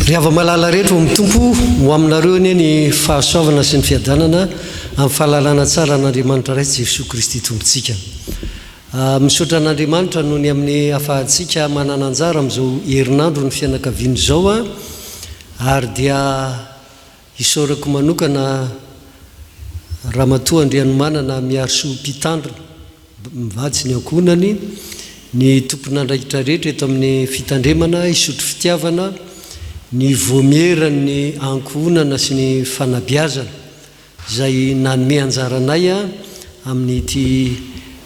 Ry hava-malala rehetra ao amin'ny Tompo, ho aminareo anie ny fahasoavana sy ny fiadanana amin'ny fahalalana tsara an'Andriamanitra Ray sy Jesoa Kristy Tompontsika. Misaotra an'Andriamanitra noho ny amin'ny afahantsika manana anjara amin'izao herinandro ny fianakaviana izao ary dia isaorako manokana Ramatoa Andrianomanana Miarisoa Mpitandrina mivady sy ny ankohonany, ny tompon'andraikitra rehetra eto amin'ny fitandremana hisotro fitiavana, ny voamieran'ny ankohonana sy ny fanabeazana. izay nanome anjara anay amin'ity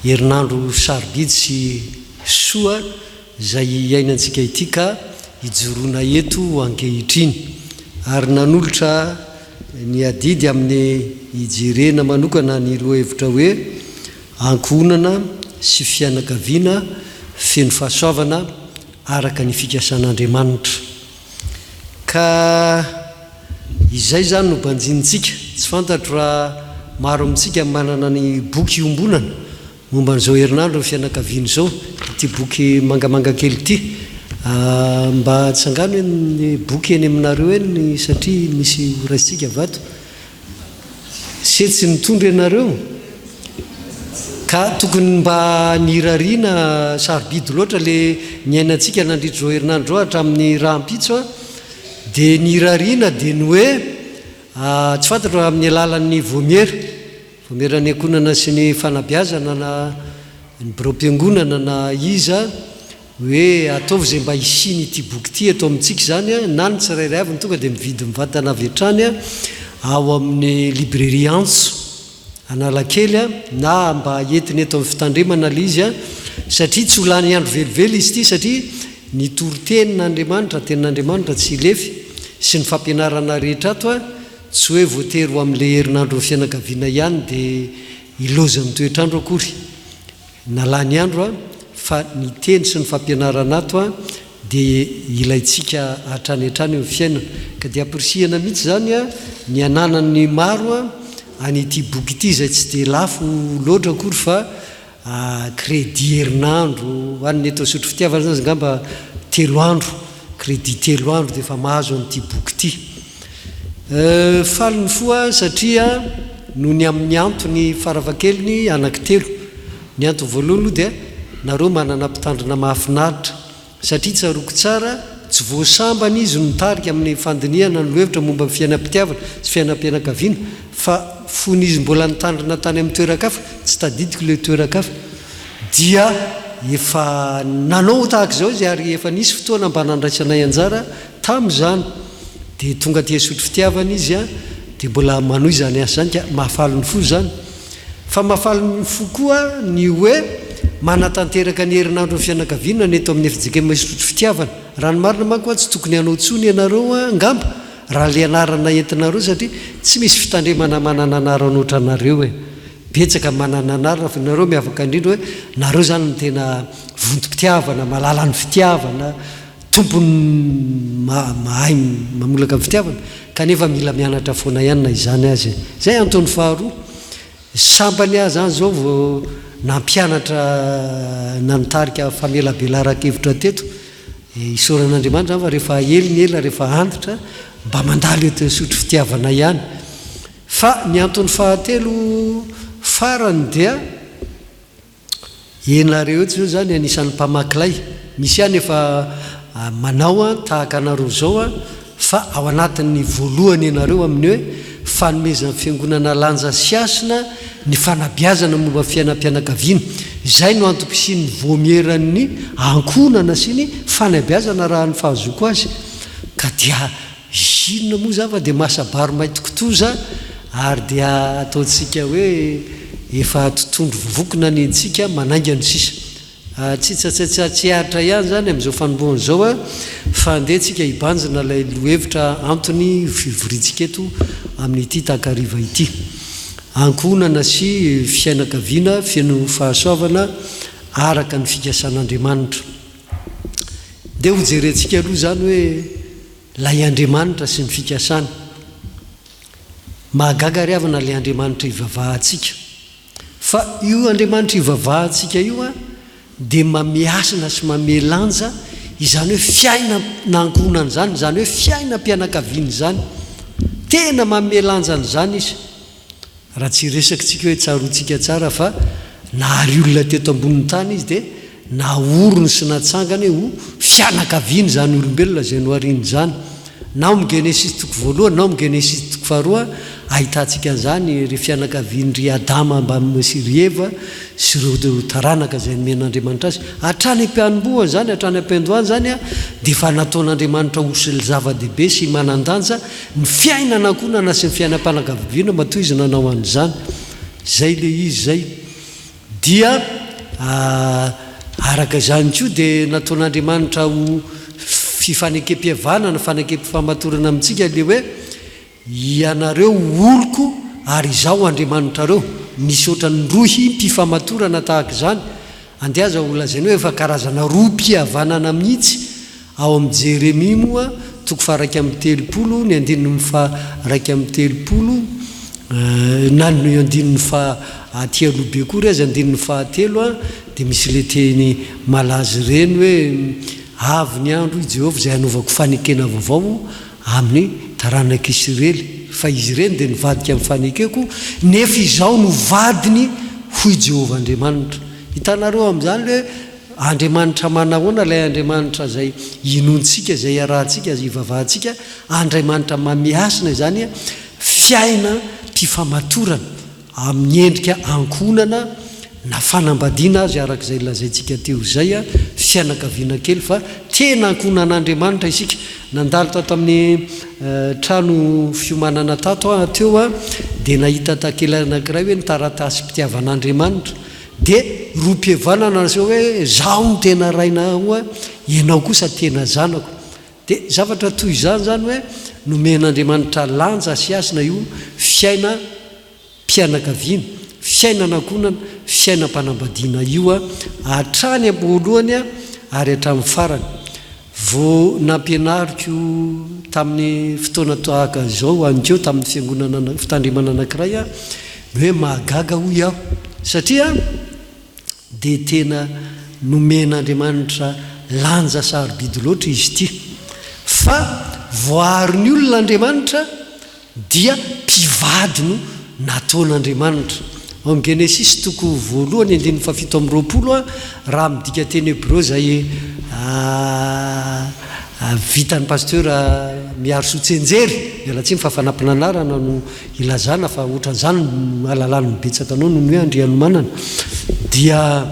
herinandro sarobidy sy soa izay iainantsika ity ka ijoroana eto ankehitriny ary nanolotra ny adidy amin'ny hijerena manokana ny lohahevitra hoe Ankohonana sy fianakaviana feno fahasoavana araka ny fikasan'Andriamanitra. Ka izay izany no banjinintsika. Tsy fantatro raha maro amintsika manana ny boky iombonana momba an'izao herinandro ny fianakaviana izao, ity boky mangamanga kely ity. Mba atsangano ny boky eny aminareo eny satria misy horaisintsika vato. Se tsy nitondra ianareo? Ka tokony mba nirariana sarobidy loatra le niainantsika nandritra izao herinandro izao hatramin'ny rahampitso a! Dia nirariana dia ny hoe tsy fantatro raha amin'ny alalan'ny voamiera, voamieran'ny ankohonana sy ny fanabeazana na ny biraom-piangonana na iza, Hoe ataovy izay mba hisian'ity boky ity eto amintsika izany, na ny tsirairay avy no tonga dia mividy mivantana avy hatrany ao amin'ny librairie Antso Analakely na mba entiny eto amin'ny fitandremana ilay izy satria tsy ho lany andro velively izy ity satria ny toritenin'Andriamanitra, tenin'Andriamanitra tsy lefy sy ny fampianarana rehetra ato tsy hoe voatery ho amin'ilay herinandron'ny fianakaviana ihany dia ilaozan'ny toetr'andro akory. Na lany andro a, fa ny teny sy ny fampianarana ato a dia ilaintsika hatrany hatrany eo amin'ny fiainana. Ka dia ampirisihana mihitsy izany a ny hananan'ny maro a an'ity boky ity izay tsy dia lafo loatra akory fa crédit herinandro, ho an'ny eto Isotry Fitiavana izany angamba telo andro, crédit telo andro dia efa mahazo an'ity boky ity. Faly ny fo aho satria noho ny amin'ny antony farafahakeliny anankitelo. Ny antony voalohany aloha dia nareo manana mpitandrina mahafinaritra satria tsaroako tsara tsy vao sambany izy no nitarika amin'ny fandinihana ny lohevitra momba ny fiainam-pitiavana sy fiainam-pianakaviana fa fony izy mbola nitandrina tany amin'ny toeran-kafa, tsy tadidiko ilay toeran-kafa, dia efa nanao tahaka izao izy ary efa nisy fotoana mba nandraisanay anjara tamin'izany. Dia tonga aty Isotry Fitiavana izy an, dia mbola manohy izany asa izany ka mahafaly ny fo izany. Fa mahafaly ny fo koa ny hoe manatanteraka ny herinandron'ny fianakaviana ny eto amin'ny fjkm Isotry Fitiavana. Raha ny marina manko an, tsy tokony hanao intsony ianareo an, angamba, raha ilay anarana entinareo satria tsy misy fitandremana manana anarana ohatranareo e. Betsaka manana anarana fa nareo miavaka indrindra hoe nareo izany no tena vontom-pitiavana, malalan'ny fitiavana, Tompony mahay mamolaka ny fitiavana kanefa mila mianatra foana ihany na izany aza e. Izay antony faharoa. Sambany aho izany izao vao nampianatra na nitarika famelabelaran-kevitra teto. Isaorana Andriamanitra izany fa rehefa ela ny ela rehefa antitra mba mandalo eto Isotry fitiavana ihany. Fa ny antony fahatelo farany dia. Ianareo eto zao zany anisan'ny mpamaky lay, misy ihany efa manao an tahaka anareo zao an, fa ao anatin'ny voalohany ianareo amin'ny hoe fanomezan'ny fiangonana lanja sy hasina ny fanabeazana momba ny fiainam-pianakaviana, izay no antom-pisian'ny voamieran'ny ankohonana sy ny fanabeazana raha ny fahazoako azy, ka dia Inona moa izany fa dia masa-bary mainty kitoza ary dia ataontsika hoe efa totohondry vovokona ny antsika manainga ny sisa. Tsy tsy aritra ihany izany amin'izao fanombohana izao fa andeha tsika hibanjina ilay lohevitra antony fivoriantsika eto amin'ity takariva ity. Ankohonana sy fiainakaviana feno fahasoavana araka ny fikasan'Andriamanitra. Ndeha hojerentsika aloha izany hoe Ilay Andriamanitra sy ny fikasany. Mahagaga ry havana ilay Andriamanitra ivavahantsika. Fa io Andriamanitra ivavahantsika io dia mamehy hasina sy mamehy lanja Izany hoe fiainan'ankohonana izany, izany hoe fiainam-pianakaviana izany. Tena manome lanja an'izany izy. Raha tsy hiresaka tsika hoe tsaroantsika tsara fa nahary olona teto ambonin'ny tany izy dia naoriny sy natsangany ho fianakaviany izany olombelona izay nohariny izany. Na ao amin'ny Genesisy toko voalohany na ao amin'ny Genesisy toko faharoa ahitantsika an'izany, ry fianakavian-dry Adama mbamin'ny sy ry Eva sy ireo taranaka izay nomen'Andriamanitra azy. Hatrany am-pianombohana izany, hatrany am-piandohana izany dia efa nataon'Andriamanitra ho zava-dehibe sy manan-danja Ny fiainana ankohonana sy ny fiainam-panakaviana matoa izy nanao an'izany. Izay ilay izy izay. Dia araka izany koa dia nataon'Andriamanitra ho fifanekem-pihavanana, fanekem-pifamatorana amintsika ilay hoe, Ianareo ho oloko ary Izaho Andriamanitrareo. Misy ohatran'ny rohim-pifamatorana tahaka izany. Andeha aza ho lazaina hoe efa karazana rohim-pihavanana mihitsy Ao amin'ny Jeremia moa, toko faha-31, ny andininy faha-31, na ny andininy faha, aty aloha be koa ry aza, andininy fahatelo, dia misy ilay teny malaza ireny hoe, Avy ny andro, hoy Jehovah, izay hanaovako fanekena vaovao amin'ny taranak'Isiraely, fa izy ireny dia nivadika amin'ny fanekeko, nefa Izaho no vadiny, hoy Jehovah Andriamanitra. Hitanareo amin'izany ilay hoe Andriamanitra manahoana ilay Andriamanitra izay inoantsika, izay iarahantsika, izay ivavahantsika, Andriamanitra manome hasina izany fiainam-pifamatorana amin'ny endrika ankohonana na fanambadiana azy araka izay lazaintsika teo izay, fianakaviana kely fa tena ankohonan'Andriamanitra isika. Nandalo tato amin'ny trano fiomanana tato aho teo dia nahita takela anankiray hoe ny taratasim-pitiavan'Andriamanitra. Dia rohim-pihavanana naseho hoe izaho no tena rainao a, ianao kosa tena zanako. Dia zavatra toy izany izany hoe nomen'Andriamanitra lanja sy hasina io fiainam-pianakaviana, fiainan'ankohonana, fiainam-panambadiana io hatrany am-boalohany ary hatramin'ny farany. Vao nampianariko tamin'ny fotoana tahaka izao aninkeo tamin'ny fiangonana fitandremana anankiray aho ny hoe mahagaga hoy aho satria dia tena nomen'Andriamanitra lanja sarobidy loatra izy ity fa voaaro ny olona Andriamanitra dia mpivady no nataon'Andriamanitra. Ao amin'ny Genesisy toko voalohany andininy fahafito amby 20, raha midika teny hebreo izay vitan'ny Pasteur Miarisoa Tsianjery, miala tsiny fa fanampin'anarana no ilazana fa ohatran'izany no ahalalan'ny betsaka anao noho ny hoe Andrianomanana, dia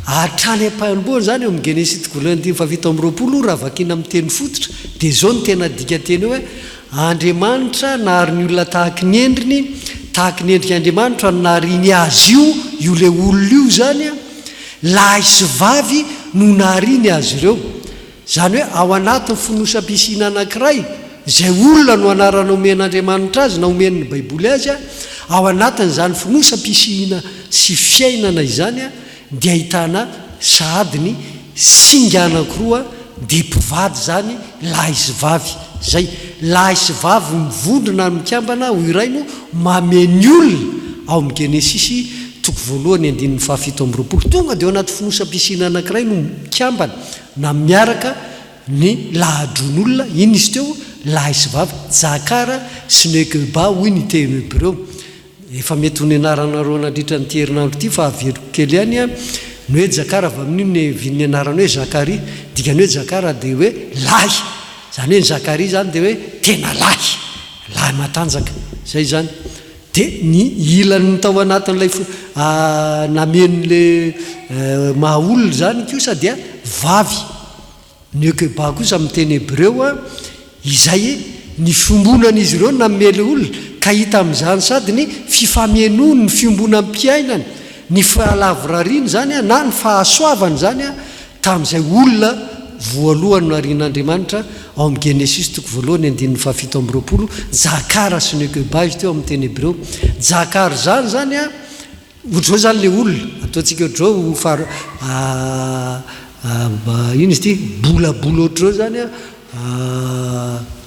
Hatrany am-panombohana izany, eo amin'ny Genesisy toko voalohany andininy fahafito amby 20, raha vakiana amin'ny teny fototra, dia izao no tena dikanteny hoe, Andriamanitra nahary ny olona tahaky ny endriny, tahaky ny endrik'Andriamanitra no nahariany azy io, io ilay olona io izany, lahy sy vavy no nahariany azy ireo. Izany hoe ao anatin'ny fonosam-pisiana anankiray, izay olona no anarana omen'Andriamanitra azy na omen'ny Baiboly azy, ao anatin'izany fonosam-pisiana sy fiainana izany dia ahitana sahady ny singa anankiroa dia mpivady izany lahy sy vavy. Izay lahy sy vavy mivondrona ary mikambana ho iray no mamehy ny olona ao amin'ny Genesisy toko voalohany andininy fahafito amby 20. Tonga dia ao anaty fonosam-pisiana anankiray no mikambana na miaraka ny lahadron'olona, inona izy teo? Lahy sy vavy, Jakara sy Nekeba hoy ny teny hebreo. Efa mety ho nianaranareo nandritra an'ity herinandro ity fa averiko kely ihany an, ny hoe Jakara avy amin'io no niavian'ny anarana hoe Zakaria, dikany hoe Jakara dia hoe lahy, izany hoe ny Zakaria izany dia hoe tena lahy, lahy matanjaka, izay izany. Dia ny ilany tao anatin'ilay nameno ilay maha olona izany kosa dia vavy. Ny Ekeba kosa amin'ny teny hebreo izay ny fiombonan'izy ireo no nanome ilay olona, ka hita amin'izany sady ny fifamenoany, ny fiombonam-piainany, ny fahalavorariany izany na ny fahasoavany izany tamin'izay olona voalohany narian'Andriamanitra ao amin'ny Genesisy toko voalohany andininy fahafito amby 20, Jakara sy Nekeba izy teo amin'ny teny hebreo. Jakara izany izany an, ohatr'izao izany ilay olona, ataontsika ohatr'izao ho far inona izy ity, bolabola ohatr'izao izany an,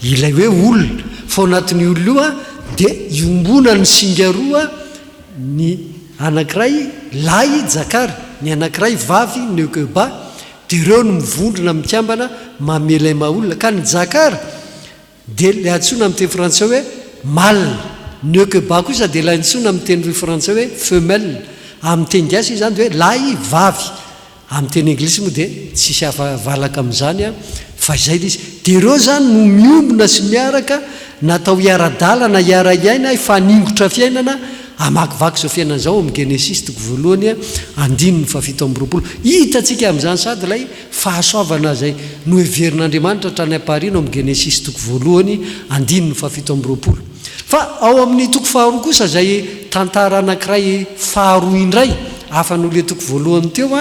ilay hoe olona, fa ao anatin'io olona io an, dia iombonan'ny singa roa Ny anankiray lahy, Jakara, ny anankiray vavy, Nekeba. Dia ireo no mivondrona mikambana manome ilay maha olona. Ka ny jakara dia ilay antsoina amin'ny teny frantsay hoe mâle. Ny eukeba kosa dia ilay antsoina amin'ny teny frantsay hoe femelle. Amin'ny teny gasy izany dia hoe lahy, vavy. Amin'ny teny anglisy moa dia tsisy hafa valaka amin'izany an, fa izay ilay izy. Dia ireo izany no miombona sy miaraka, natao hiara-dalana, hiara-hiaina, hifaningotra fiainana, hamakivaky izao fiainana izao ao amin'ny Genesisy toko voalohany andininy fahafito amby 20. Hitantsika amin'izany sady ilay fahasoavana izay noheverin'Andriamanitra hatrany am-pahariana ao amin'ny Genesisy toko voalohany andininy fahafito amby 20. Fa ao amin'ny toko faharoa kosa izay tantara anankiray faharoa indray, hafa noho ilay toko voalohany teo,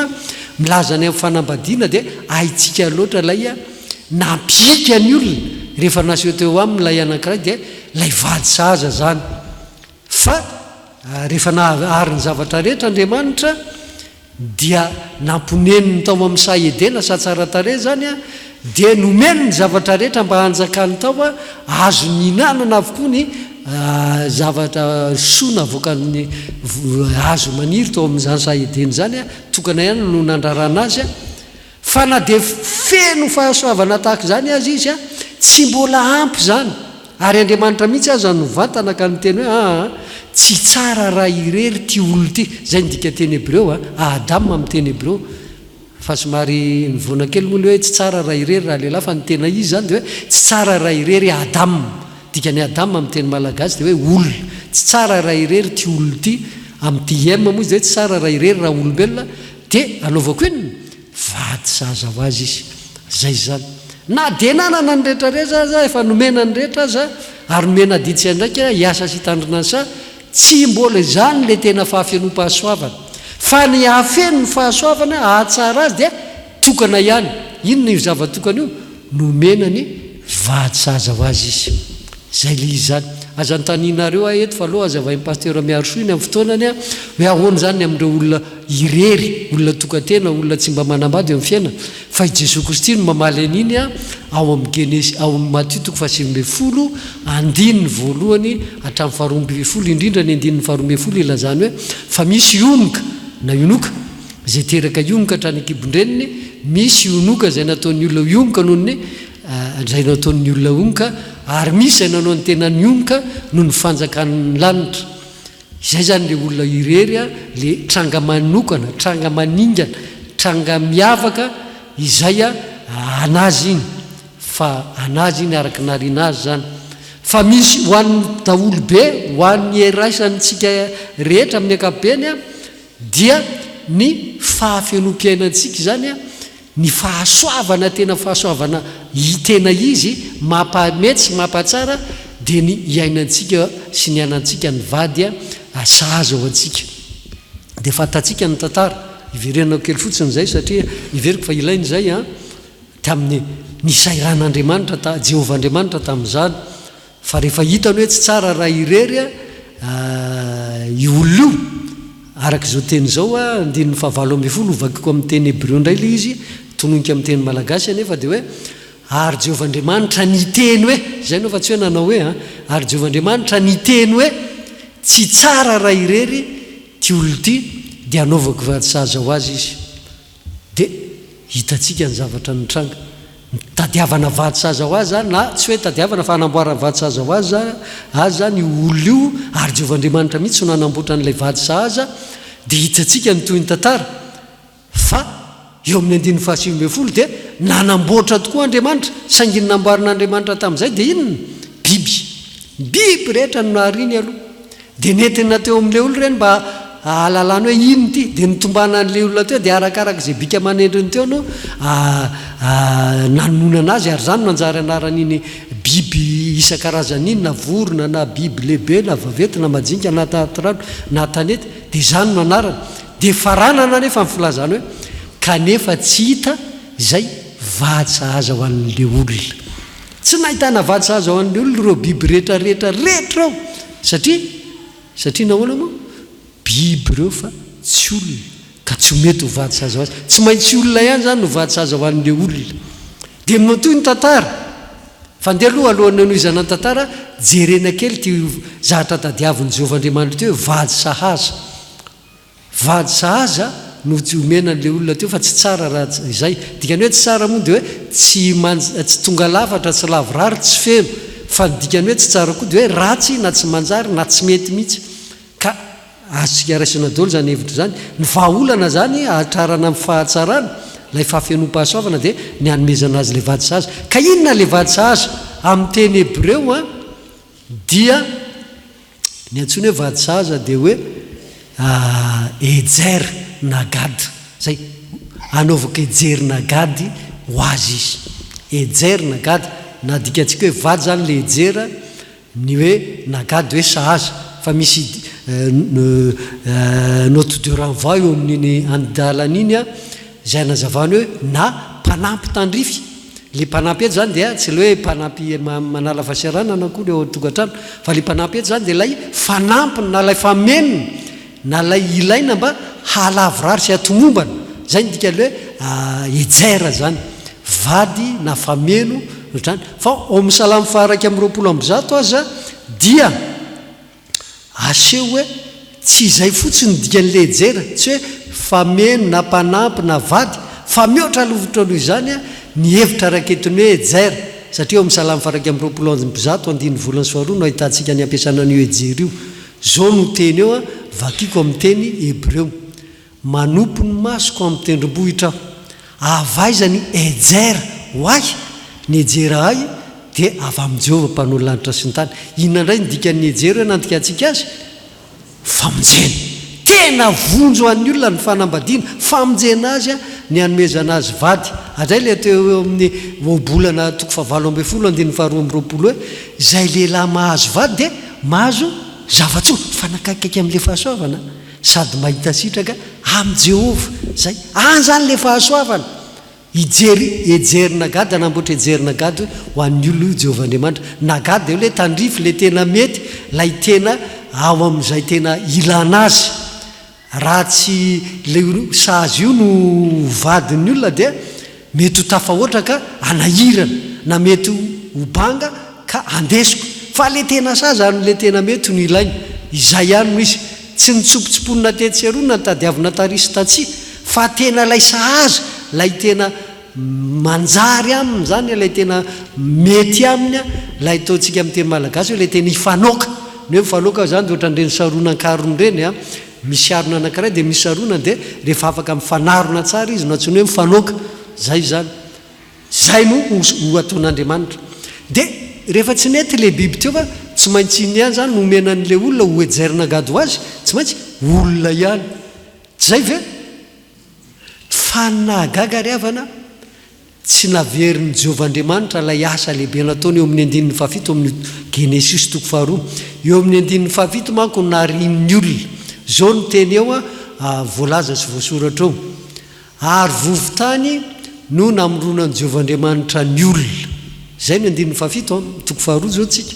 milaza ny amin'ny fanambadiana dia haintsika loatra ilay nampiaka ny olona rehefa naseho teo aminy ilay anankiray dia ilay vady sahaza izany. Fa rehefa nahary ny zavatra rehetra Andriamanitra dia namponeniny tao amin'ny saha Edena, saha tsara tarehy izany, dia nomeny ny zavatra rehetra mba hanjakany tao, azo nihinanana avokoa ny zavatra soa navoakan'ny hazo maniry tao amin'izany saha Edena izany, tokana ihany no nandrarana azy. Fa na dia feno fahasoavana tahaka izany aza izy, tsy mbola ampy izany. Ary Andriamanitra mihitsy aza no vatana ka niteny hoe, Aa, tsy tsara raha irery ity olona ity. Izay ny dikanteny hebreo, Adam amin'ny teny hebreo. Fa somary nivoana kely moa ilay hoe tsy tsara raha irery raha lehilahy, fa ny tena izy izany dia hoe tsy tsara raha irery Adam. Dikan'ny Adam amin'ny teny malagasy dia hoe olona. Tsy tsara raha irery ity olona ity, amin'ny DM moa izy dia hoe tsy tsara raha irery raha olombelona, Dia anaovako inona? Vady sahaza ho azy izy. Izay izany. Na dia nanana ny rehetra rehetra aza, efa nomena ny rehetra aza, ary nomena adidy sy andraikitra hiasa sy hitandrina ny saha, tsy mbola izany ilay tena fahafenoam-pahasoavana. Fa ny hahafeno ny fahasoavana, hahatsara azy dia tokana ihany. Inona io zava-tokana io? Nomena ny vady sahaza ho azy izy. Izay ilay izy izany. Aza anontanianareo ahy eto fa aleo hazavain'i Pasteur Miarisoa iny amin'ny fotoanany hoe ahoana izany ny amin'ireo olona irery, olona tokan-tena, olona tsy mba manambady eo amin'ny fiainana. Fa i Jesoa Kristy no mamaly an'iny ao amin'ny Genesy, ao amin'ny Matio toko faha-19, andininy voalohany hatramin'ny faharoa ambin'ny folo, indrindra ny andininy faharoa ambin'ny folo ilazany hoe fa misy ionoka na ionoka izay teraka ionoka hatrany an-kibon-dreniny, misy ionoka izay nataon'ny olona ho ionoka noho ny izay nataon'ny olona honoka, ary misy izay nanao ny tenany honoka noho ny fanjakan'ny lanitra. Izay izany ilay olona irery, ilay tranga manokana, tranga maningana, tranga miavaka izay an'azy iny, fa an'azy iny araka ny nahariana azy izany. Fa misy ho an'ny daholobe, ho an'ny iraisantsika rehetra amin'ny ankapobeny dia ny fahafenoam-piainantsika izany Ny fahasoavana tena fahasoavana tena izy mampamety sy mampatsara dia ny iainantsika sy ny anantsika ny vady sahaza ho antsika. Dia fantatsika ny tantara, iverenako kely fotsiny izay satria heveriko fa ilaina izay an, tamin'ny nisairan'Andriamanitra ta, Jehovah Andriamanitra tamin'izany. Fa rehefa hitany hoe tsy tsara raha irery io olona io, araka izao teny izao, andininy fahavalo ambin'ny folo, hovakiko amin'ny teny hebreo indray ilay izy, tononiko amin'ny teny malagasy anefa, dia hoe, Ary Jehovah Andriamanitra niteny hoe, izay no fa tsy hoe nanao hoe an, ary Jehovah Andriamanitra niteny hoe, Tsy tsara raha irery ity olona ity, dia hanaovako vady sahaza ho azy izy. Dia hitantsika ny zavatra nitranga. Nitadiavana vady sahaza ho azy na tsy hoe tadiavana fa hanamboarana vady sahaza ho azy azy izany io olona io, ary Jehovah Andriamanitra mihitsy no nanamboatra an'ilay vady sahaza, dia hitantsika ny tohin'ny tantara fa eo amin'ny andininy faha-19 dia nanamboatra tokoa Andriamanitra, saingy ny namboarin'Andriamanitra tamin'izay dia inona? Biby. Biby rehetra no nahariany aloha. Dia nentina teo amin'ilay olona ireny mba hahalalany hoe inona ity. Dia notombanan'ilay olona teo, dia arakaraka izay bika aman'endriny teo no nanononana azy, ary izany no nanjary anaran'iny biby isan-karazany iny, na vorona, na biby lehibe, na vaventy, na majinika, na anaty rano, na tanety, dia izany no anarany. Dia faranana anefa ny filazana hoe, kanefa tsy hita izay vady sahaza ho an'ilay olona. Tsy nahitana vady sahaza ho an'ny olona ireo biby rehetra rehetra rehetra ireo. Satria? Satria nahoana moa? Biby ireo fa tsy olona, ka tsy ho mety ho vady sahaza ho azy. Tsy maintsy olona ihany izany no vady sahaza ho an'ilay olona. Dia mitohy ny tantara. Fa ndeha aloha, alohan'ny hanohizana ny tantara, jerena kely ity zavatra tadiavin'i Jehovah Andriamanitra ity hoe vady sahaza. Vady sahaza? no tsy omena an'ilay olona teo fa tsy tsara raha izay. Dikany hoe tsy tsara moa dia hoe tsy tsy tonga lafatra, tsy lavorary, tsy feno. Fa ny dikany hoe tsy tsara koa dia hoe ratsy na tsy manjary na tsy mety mihitsy. Ka azontsika raisina daholo izany hevitra izany. Ny vahaolana izany hahatrarana ny fahatsarana, ilay fahafenoam-pahasoavana dia ny hanomezana azy ilay vady sahaza. Ka inona ilay vady sahaza? Amin'ny teny hebreo dia ny antsoina hoe vady sahaza dia hoe Ejer Nagad. Izay. Anaovako Ejer Nagad ho azy izy. Ejer Nagad. Na adikantsika hoe vady izany ilay Ejer, ny hoe Nagad hoe sahaza. Fa misy note de renvoi eo amin'iny andalana iny izay anazavany hoe na mpanampy tandrify. Le mpanampy eto zany dia tsy le hoe mpanampy manala fahasahiranana akory ao an-tokantrano fa le mpanampy eto zany dia ilay fanampiny na ilay famenony na ilay ilaina mba hahalavorary sy hahatomombana, zay ny dikan'ilay hoe ejer zany, vady na fameno ohatr'izany. Fa ao amin'ny salamo faha 121 aza dia. Aseho hoe tsy izay fotsiny ny dikan'ny lejera, tsy hoe fameno na mpanampy na vady, fa mihoatra lavitra noho izany ny hevitra raketin'ny hoe ejer, satria ao amin'ny Salamo faha 121 andininy voalohany sy faharoa no ahitantsika ny ampiasana an'io ejer io. Izao no teny eo, vakiko amin'ny teny hebreo. Manopy ny masoko amin'ny tendrombohitra aho. Avy aiza ny Ejer ho ahy? Ny Ejera ahy dia avy amin'i Jehovah, Mpanao ny lanitra sy ny tany. Inona indray ny dikan'ny Ejer hoe nandikantsika azy? Famonjena. Tena vonjy ho an'ny olona ny fanambadiana. Famonjena azy ny hanomezana azy vady. Hatrizay ilay teo eo amin'ny Ohabolana toko fahavalo ambinifolo andininy faharoa ambiroapolo hoe, Izay lehilahy mahazo vady dia mahazo zava-tsoa. Mifanakaikaiky amin'ilay fahasoavana. Sady mahita sitraka amin'i Jehovah. Zay. Any izany ilay fahasoavana. Hijery Ejer Nagad, hanamboatra Ejer Nagad ho an'ny olona io Jehovah Andriamanitra. Nagad dia ilay tandrify, ilay tena mety, ilay tena ao amin'izay tena ilana azy. Raha tsy ilay sahaza io no ho vadin'ny olona dia Mety ho tafahoatra ka hanahirana, na mety ho banga ka handesiko. Fa le tena sazy ary le tena mety no ilaina. Izay ihany no izy. Tsy nitsompotsimponina tetsy sy eroa na nitadiavina tary sy tatsia, fa tena ilay sahaza, ilay tena manjary aminy izany, ilay tena mety aminy, ilay ataontsika amin'ny teny malagasy hoe ilay tena hifanoaka. Ny hoe mifanoaka izany dia ohatran'ireny saronan-karona ireny an. Misy harona anankiray dia misy sarona dia rehefa afaka mifanarona tsara izy no antsoina hoe mifanoaka. Zay izany. Zay no ho ho ataon'Andriamanitra. Dia rehefa tsy nety ilay biby teo fa tsy maintsy iny ihany izany no omena an'ilay olona ho hejerina-ngady ho azy, tsy maintsy olona ihany. Tsy zay ve? Fa ny nahagaga ry havana, Tsy naverin'i Jehovah Andriamanitra ilay asa lehibe nataony eo amin'ny andininy fahafito amin'ny Genesisy toko faharoa. Eo amin'ny andininy fahafito manko no naharian'ny olona. Izao no teny eo voalaza sy voasoratra eo, Ary vovo-tany no namoronan'i Jehovah Andriamanitra ny olona. Izay no andininy fahafito an, toko faharoa izao tsika.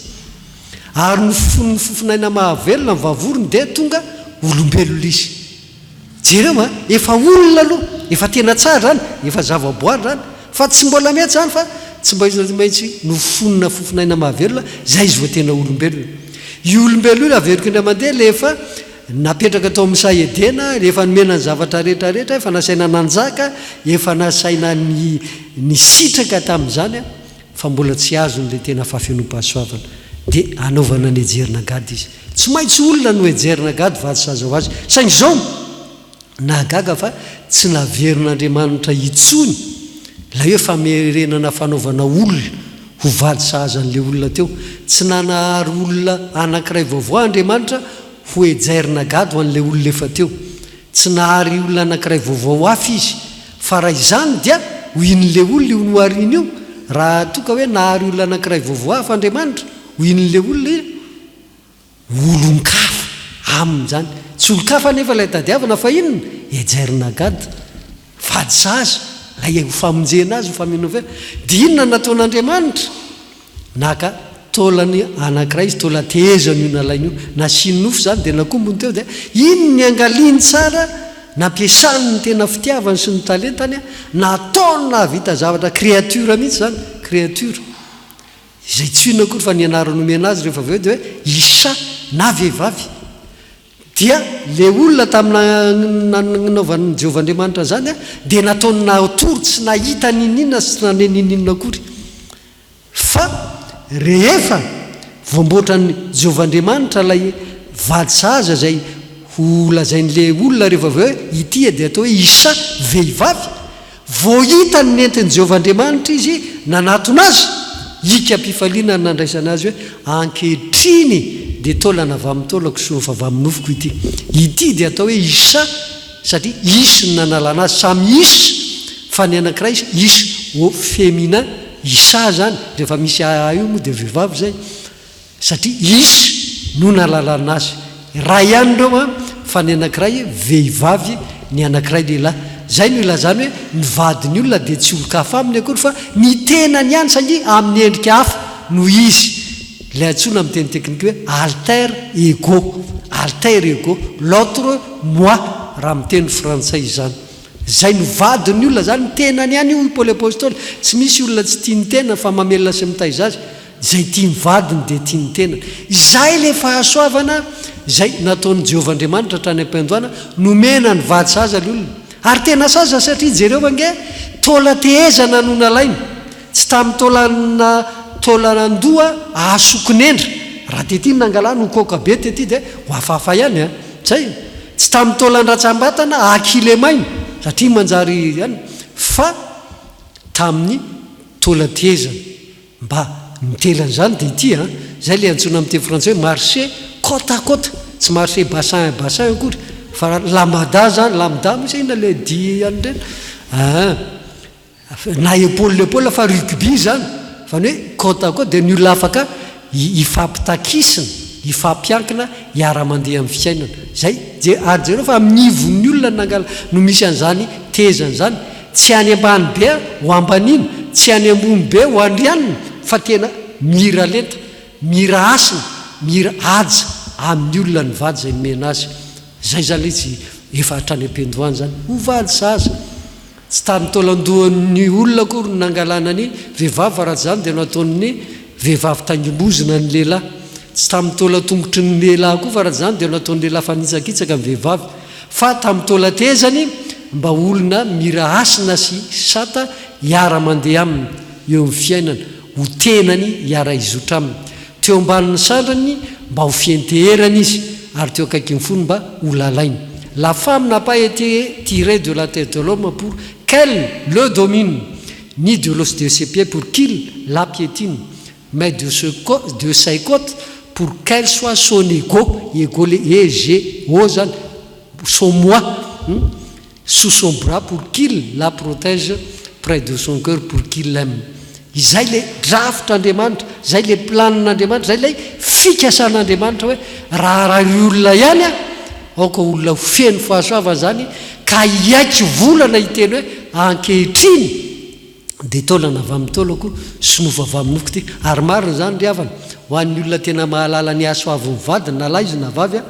Ary nofofonin'ny fofonaina mahavelona ny vavorony dia tonga olombelona izy. Jereo a! Efa olona aloha, efa tena tsara izany, efa zavaboary izany, fa tsy mbola mety izany fa tsy mba izy maintsy nofonina fofon'aina mahavelona, izay izy vao tena olombelona. Io olombelona io averiko indray mandeha ilay efa napetraka tao amin'ny saha Edena, efa nomena ny zavatra rehetra rehetra, efa nasaina nanjaka, efa nasaina nisitraka tamin'izany fa mbola tsy azony ilay tena fahafenoam-pahasoavana. Dia anaovana ny Ejer-Nagad izy. Tsy maintsy olona no Ejer-Nagad vady sahaza ho azy. Saingy izao, nahagaga fa tsy naverin'Andriamanitra intsony ilay hoe famerenana fanaovana olona ho vady sahaza an'ilay olona teo. Tsy nanahary olona anankiray vaovao Andriamanitra ho Ejer-Nagad ho an'ilay olona efa teo. Tsy nahary olona anankiray vaovao hafa Izy, fa raha izany dia ho inon'ilay olona io nohariny io? Raha toa ka hoe nahary olona anankiray vaovao hafa Andriamanitra, ho inon'ilay olona io? Olon-kafa aminy izany. Tsy olon-kafa anefa ilay tadiavina fa inona? Ejer Nagad, vady zaza, ilay ho famonjena azy, ho famenoana. Dia inona no nataon'Andriamanitra? Naka taolany anankiray izy, taolan-tehezany io nalainy io, nasiany nofo izany dia nakombony teo dia iny niangaliany tsara, nampiasany ny tena fitiavany sy ny talentany, nataony nahavita zavatra créature mihitsy izany, créature, izay tsy inona akory fa ny anarana nomena azy rehefa avy eo dia hoe Isha na vehivavy. Dia ilay olona tamin'ny nanaovan'i Jehovah Andriamanitra an'izany dia nataony natory tsy nahita n'inon'inona sy tsy nane n'inon'inona akory. Fa rehefa voamboatran'i Jehovah Andriamanitra ilay vady sahaza izay ho lazain'ilay olona rehefa avy eo hoe ity dia atao hoe Isha, vehivavy, Vao hitany nentin'i Jehovah Andriamanitra izy nanatona azy, hikam-pifaliana ny nandraisana azy hoe, Ankehitriny dia taolana avy amin'ny taolako sy nofo avy amin'ny nofoko ity. Ity dia atao hoe Isha, satria Ish no nanalana azy. Samy Ish, fa ny anankiray Ish au féminin, Isha izany, rehefa misy aa io moa dia vehivavy izay. Satria izy no nahalalana azy. Iray ihany ireo an, fa ny anankiray vehivavy, ny anankiray lehilahy. Izay no ilazany hoe ny vadin'ny olona dia tsy olon-kafa aminy akory fa ny tenany ihany saingy amin'ny endrika hafa no izy. Ilay antsoina amin'ny teny teknika hoe alter ego, alter ego, l'autre moi raha amin'ny teny frantsay izany. Izay no vadin'ny olona izany, ny tenany ihany io hoy Paoly Apostoly. Tsy misy olona tsy tia ny tenany fa mamelona sy mitaiza azy. Izay tia ny vadiny dia tia ny tenany. Izay ilay fahasoavana izay nataon'i Jehovah Andriamanitra hatrany am-piandohana, nomena ny vady sahaza ilay olona. Ary tena sahaza satria jereo ange, taolan-tehezana no nalainy. Tsy tamin'ny taolana taolan-doha ahasokonendra. Raha tety no nangalana ho kaoka be tety dia ho hafahafa ihany an! Zay. Tsy tamin'ny taolan-dratsambatana ahakilemaina satria manjary ihany fa tamin'ny taolan-tehezana. Mba miteny an'izany dia ity an! Izay ilay antsoina amin'ny teny frantsay hoe marcher côte à côte, tsy marcher bassin à bassin akory fa lamada izany, lambda moa sa inona ilay dihy an'ireny? Aa na épaule épaule fa rugby izany fa ny hoe côte à côte dia ny olona afaka hifampitakisina, hifampiankina, hiara-mandeha amin'ny fiainana. Izay, ary jereo fa amin'ny ivon'ny olona no nangala no misy an'izany tehezana izany. Tsy any ambany be ho ambaniana, tsy any ambony be ho andrianina fa tena mira lenta, mira hasina, mira haja amin'ny olona ny vady izay nomena azy. Izay izany ilay izy efa hatrany am-piandohana izany. Ho vady sahaza. Tsy tamin'ny taolan-dohan'ny olona akory no nangalana ny vehivavy fa raha tsy izany dia nataon'ny vehivavy taingim-bozona ny lehilahy. Tsy tamin'ny taolan-tongotry ny lehilahy koa fa raha tsy izany dia nataon'ny lehilahy fanitsakitsaka ny vehivavy. Fa tamin'ny taolan-tehezany mba olona mira hasina sy sata hiara-mandeha aminy eo amin'ny fiainana, ho tenany hiara-hizotra aminy. Teo ambanin'ny sandriny mba ho fienteherany izy, ary teo akaikin'ny fony mba ho lalainy. La femme n'a pas été tirée de la tête de l'homme pour qu'elle le domine, ni de l'os de ses pieds pour qu'il la piétine, mais de ce de ses côtes pour qu'elle soit son ego, ego le e g o zany, son moi, hum, sous son bras pour qu'il la protège, près de son cœur pour qu'il l'aime. Izay le drafitr'Andriamanitra, izay le planin'Andriamanitra, izay ilay fikasan'Andriamanitra hoe raha raha ry olona ihany aho, aoka olona ho feno fahasoavana izany ka hiaiky volana hiteny hoe ankehitriny dia taolana avy amin'ny taolako sy nofo avy amin'ny nofoko ity. Ary marina izany ry havana, ho an'ny olona tena mahalala ny hasoavin'ny vadiny na lahy izy na vavy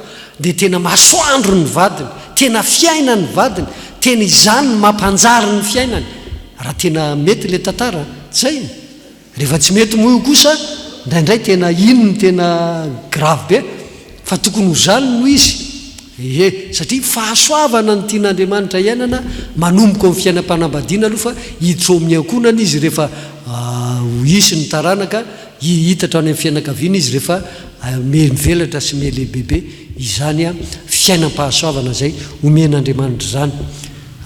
dia tena masoandro ny vadiny, tena fiainany ny vadiny, tena izany no mampanjary ny fiainany, raha tena mety ilay tantara an! Zay! Rehefa tsy mety moa io kosa indraindray tena iny no tena grave be fa tokony ho zany no izy ee satria fahasoavana no tian'Andriamanitra iainana manomboka ao amin'ny fiainam-panambadiana aloha fa hiditra ao amin'ny ankohonana izy rehefa ho hisy ny taranaka hihitatra any amin'ny fianakaviana izy rehefa mivelatra sy miha-lehibebe izany fiainam-pahasoavana izay omen'Andriamanitra izany.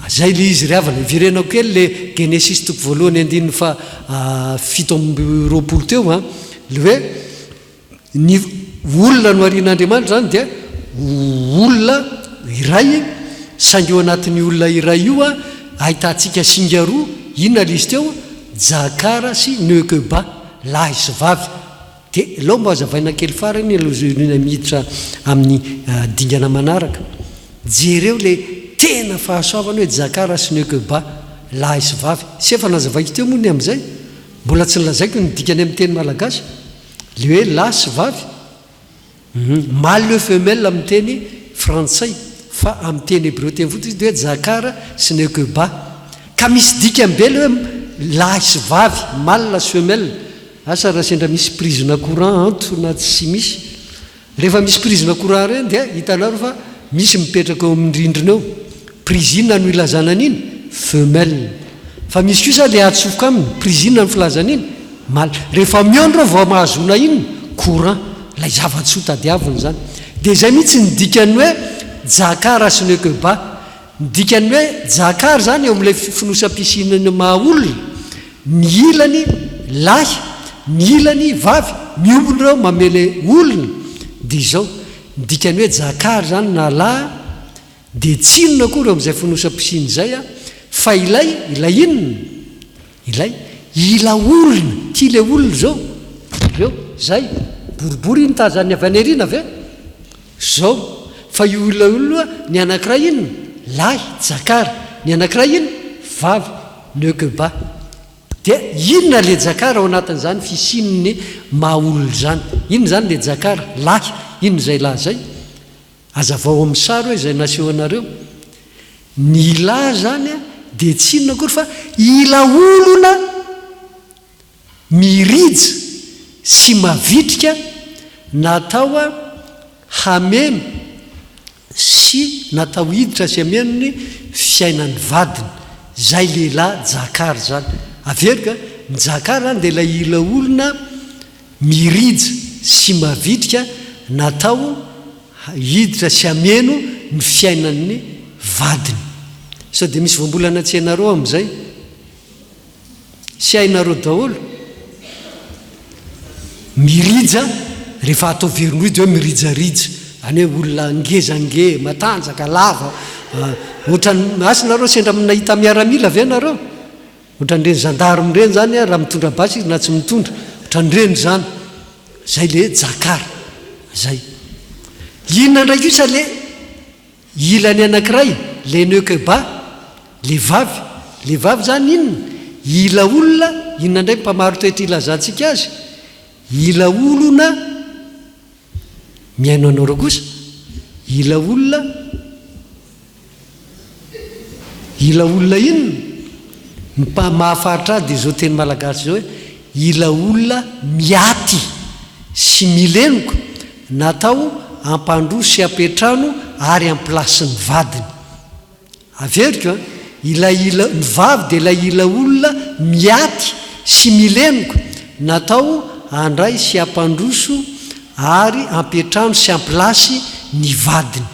Zay le izy ry havana, iverenako kely le Genesisy toko voalohany andininy faha 27 teo an, le hoe ny olona noharian'Andriamanitra zany dia olona iray saingy eo anatin'ny olona iray io an ahitantsika singa roa, inona le izy teo? Jakara sy Nekeba, lahy sy vavy. Dia aleo mba hazavaina kely farany aloha miditra amin'ny dingana manaraka. Jereo ilay tena fahasoavana hoe Jakara sy Nekeba, lahy sy vavy. Tsy efa nazavaiko teo moa ny amin'izay? Mbola tsy nolazaiko ny dikany amin'ny teny malagasy. Ilay hoe lahy sy vavy. Mâle et femelle amin'ny teny frantsay, fa amin'ny teny hebreo teny fototra izy dia hoe Jakara sy Nekeba. Ka misy dikany be ilay hoe lahy sy vavy, mâle sy femelle. Asa raha sendra misy prise-na courant anto na tsy misy. Rehefa misy prise-na courant ireny dia hitanareo fa. Misy mipetraka eo amin'ny rindrina eo. Prise inona no ilazana an'iny? Femelle. Fa misy kosa ilay atsofoka aminy, prise inona no filazana iny? Mâle. Rehefa mihaona ireo vao mahazoana inona? Courant. Ilay zava-tsoa tadiavina izany. Dia izay mihitsy ny dikan'ny hoe Jakara sy Nekeba. Ny dikan'ny hoe Jakara izany eo amin'ilay fonosam-pisian'ny maha olona, ny ilany lahy, ny ilany vavy, miombona ireo mamele olona. Dia izao, ny dikan'ny hoe Jakara izany na lahy dia tsy inona akory eo amin'izay fonosam-pisiana izay fa ilay, ilay inona? Ilay ila olona, ity ilay olona izao, ireo, izay, boribory iny tazan'ny avy any aoriana ve? Izao, fa io ila olona io ny anankiray inona? Lahy, jakara, ny anankiray inona? Vavy, nekeba. Dia inona ilay jakara ao anatin'izany fisian'ny maha olona izany? Inona izany ilay jakara? Lahy, inona izay lahy izay? Hazavao amin'ny sary hoe izay naseho anareo. Ny ila izany dia tsy inona akory fa ila olona mirija sy mavitrika natao hameno sy natao hiditra sy hameno ny fiainan'ny vadiny. Izay lehilahy jakara izany. Averiko a, ny jakara izany dia ilay ila olona mirija sy mavitrika natao hiditra sy hameno ny fiainan'ny vadiny. Sao dia misy voambolana tsy hainareo amin'izay? Tsy hainareo daholo? Mirija, rehefa atao verindroy dia hoe mirijarija, izany hoe olona ngezange, matanjaka, lava, ohatran'ny, asa nareo sendra nahita miaramila ve nareo? Ohatran'ireny gendarme ireny izany raha mitondra basy izy na tsy mitondra, ohatran'ireny izany. Izay le jakara. Izay. Inona indray kosa le ilany anankiray, le nekeba, le vavy. Le vavy izany inona? Ila olona, inona indray ny mpamari-toetra ilazantsika azy? Ila olona mihaino anareo kosa. Ila olona. Ila olona inona? Ny mahafaritra ahy dia izao teny malagasy izao hoe, ila olona miaty sy milenoka natao hampandroso sy hampiantrano ary hampilasy ny vadiny. Averiko an, ilay ila, ny vavy dia ilay ila olona miaty sy milenoka natao handray sy hampandroso ary hampiantrano sy hampilasy ny vadiny.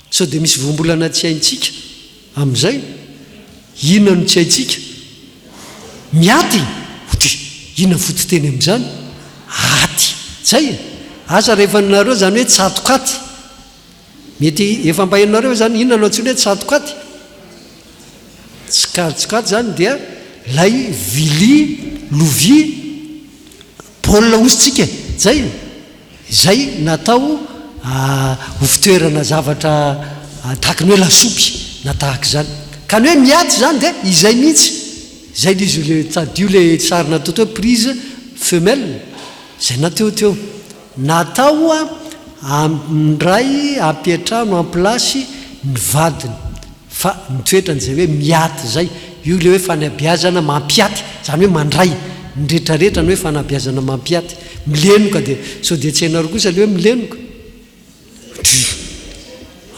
Sao dia misy voambolana tsy haintsika amin'izay? Inona no tsy haintsika? Miaty? Oty! Inona ny fototeny amin'izany? Aty! Zay e! Asa rehefa nareo izany hoe tsatokaty. Mety efa mba henonareo ve izany? Inona no antsoina hoe tsatokaty? Tsikaritsokaty izany dia ilay vilia, lovia, baolina hosintsika e! Zay e! Izay natao ho fitoerana zavatra tahaka ny hoe lasopy na tahaka izany. Ka ny hoe miaty izany dia izay mihitsy. Izay ilay izy ilay tadidio ilay sary natao teo prise femelle izay nateo teo. Natao handray hampiantrano hampilasy ny vadiny. Fa ny toetrany izay hoe miaty izay, io ilay hoe fanabeazana mampiaty, izany hoe mandray ny retraretra ny hoe fanabeazana mampiaty. Milenoka dia, sao dia tsy hainareo kosa ilay hoe milenoka? Ndry!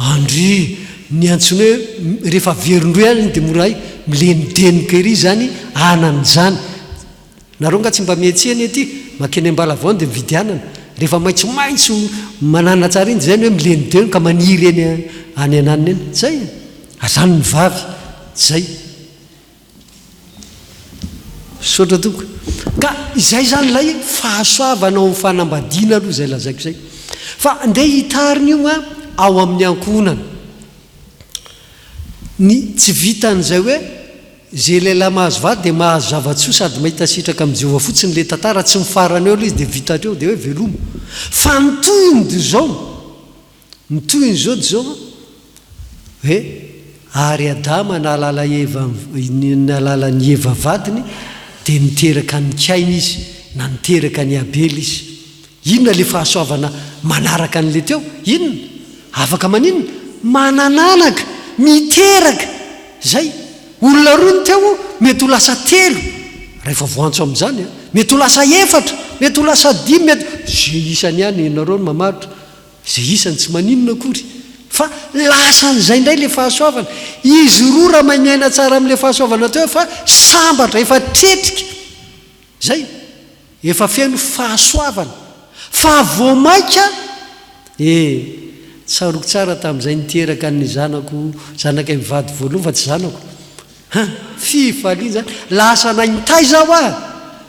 Andry! Ny antsoina hoe rehefa averindroa ihany dia mora hay, milenodenoka ery izany anana izany. Nareo nga tsy mba miantsena ety? Makeny Ambalavao dia mividy anana. Rehefa maitsomaitso manana tsara iny dia zay ny hoe milenodenoka maniry eny any ananona eny. Zay e! Azany ny vavy. Zay. Misaotra tompoko. Ka izay izany ilay fahasoavana ao amin'ny fanambadiana aloha izay lazaiko izay. Fa ndeha hitarina io an ao amin'ny ankohonana. Ny tsy vitan'izay hoe Izay lehilahy mahazo vady dia mahazo zava-tsoa sady mahita sitraka amin'i Jehovah fotsiny ilay tantara, tsy mifarana eo ilay izy dia vita hatreo dia hoe veloma. Fa ny tohiny dia izao, ny tohiny izao dia izao hoe ary Adama nahalala Eva, nahalala an'i Eva vadiny dia niteraka an'i Kaina izy, na niteraka an'i Abela izy. Inona ilay fahasoavana manaraka an'ilay teo? Inona? Afaka maninona? Manan'anaka, miteraka. Izay. Olona roa ny teo, mety ho lasa telo, rehefa voantso amin'izany an. Mety ho lasa efatra, mety ho lasa dimy, mety, izay isany ihany, ianareo no mamaritra. Izay isany tsy maninona akory. Fa lasan'izay indray ilay fahasoavana. Izy roa raha mahay miaina tsara amin'ilay fahasoavana teo efa sambatra, efa tretrika. Izay. Efa feno fahasoavana. Fa vao maika eh! Tsaroako tsara tamin'izay niteraka ny zanako, zanakay mivady voalohany fa tsy zanako. Hein! Fifaliana izany. Lasa naintaiza aho ah!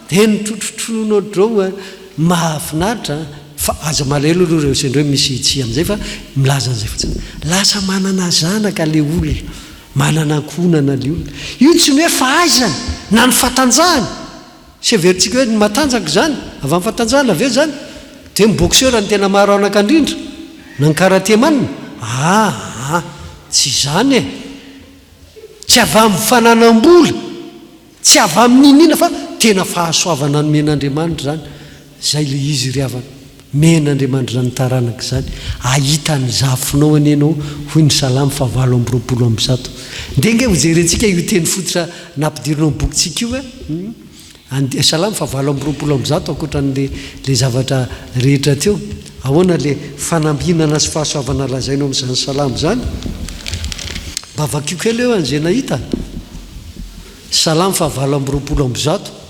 Dia nitrotrotrono ohatr'izao ah! Mahafinaritra an! Fa aza malahelo aloha ireo sendra hoe misy tsy amin'izay fa milaza an'izay fotsiny. Lasa manana zanaka ilay olona. Manana ankohonana ilay olona. Io tsy ny hoe fahaizany na ny fahatanjahany. Tsy heverintsika hoe ny matanjaka izany, avy amin'ny fahatanjahana ve izany? Dia ny boxeur no tena maro anaka indrindra? Na ny karaté man? Aa! Tsy izany e! Tsy avy amin'ny fananam-bola, tsy avy amin'ny n'inon'inona fa tena fahasoavana nomen'Andriamanitra izany. Izay ilay izy ry havana. Men'Andriamanitra izany taranaka izany. Hahita ny zafinao anie ianao, hoy ny Salamo fahavalo amby roapolo amby zato. Ndeha ange hojerentsika io teny fototra nampidirina ao amin'ny bokintsika io e. And, Salamo fahavalo amby roapolo amby zato, ankoatra an'ilay ilay zavatra rehetra teo. Ahoana ilay fanambinana sy fahasoavana lazaina ao amin'izany salamo izany? Mba vakio kely eo an'izay nahita. Salamo fahavalo amby roapolo amby zato.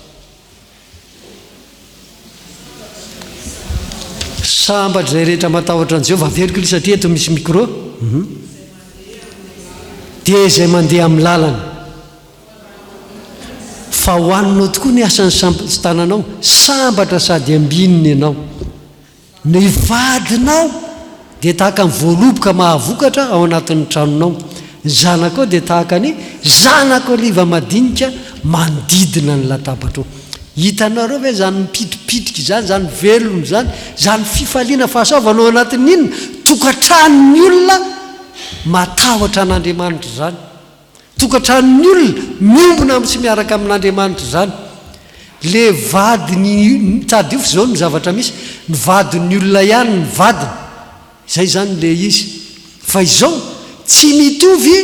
Sambatra izay rehetra matahotra an'i Jehovah. Averiko ilay satria eto misy micro. Dia izay mandeha amin'ny lalany. Fa hohaninao tokoa ny asan'ny sampy tananao. Sambatra sady ambinina ianao. Ny vadinao dia tahaka ny voaloboka mahavokatra ao anatin'ny tranonao. Ny zanakao dia tahaka ny zanak'oliva madinika manodidina ny latabatrao. Hitanareo ve izany mipitripitrika izany, izany velona izany, izany fifaliana fahasoavana ao anatin'ny inona? Tokantranon'ny olona matahotra an'Andriamanitra izany. Tokantranon'ny olona miombona amin'ny sy miaraka amin'Andriamanitra izany. Le vadiny, tadidio fa izao no zavatra misy, ny vadin'ny olona ihany ny vadiny, izay izany le izy. Fa izao, tsy mitovy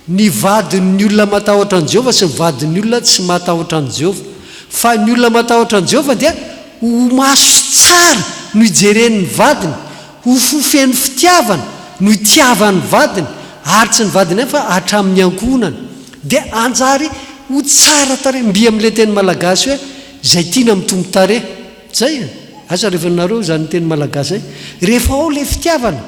ny vadin'ny olona matahotra an'i Jehovah sy ny vadin'ny olona tsy matahotra an'i Jehovah. Fa ny olona matahotra an'i Jehovah dia ho maso tsara no ijereny ny vadiny, Ho fo feno fitiavana no itiavany vadiny ary tsy ny vadiny ihany fa hatramin'ny ankohonany. Dia hanjary ho tsara tarehy. Mby amin'ilay teny malagasy hoe izay tiana mitombo tarehy. Izay e! Asa rehefa nareo izany teny malagasy izay. Rehefa ao ilay fitiavana,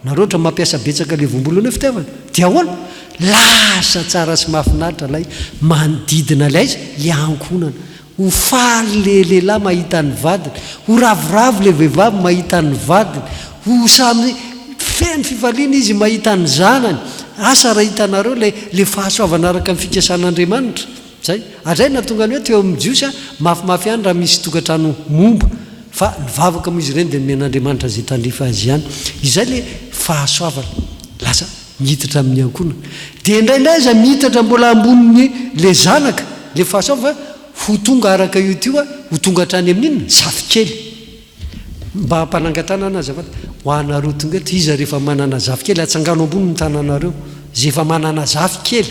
nareo ohatra mampiasa betsaka ilay voambolana hoe fitiavana, dia ahoana? Lasa tsara sy mahafinaritra ilay manodidina ilay aiza? Ilay ankohonana. Ho faly le lehilahy mahita ny vadiny, ho ravoravo le vehivavy mahita ny vadiny, ho samy feno fifaliana izy mahita ny zanany. Asa raha hitanareo le le fahasoavana araka ny fikasan'Andriamanitra. Zay. Ary zay nahatonga ny hoe teo amin'ny Jiosy a, mafimafy ihany raha misy tokantrano momba, fa nivavaka moa izy ireny dia nomen'Andriamanitra izay tandrify azy ihany. Izay le fahasoavana. Lasa mihitatra amin'ny ankohonana. Dia indraindray aza mihitatra mbola ambonin'ny le zanaka, le fahasoavana fa ho tonga araka io tio ho tonga hatrany amin'ny inona? Zafikely. Mba hampanangan-tanana azafady. Ho anareo tonga eto, iza rehefa manana zafikely, atsangano ambony ny tananareo, izay efa manana zafikely.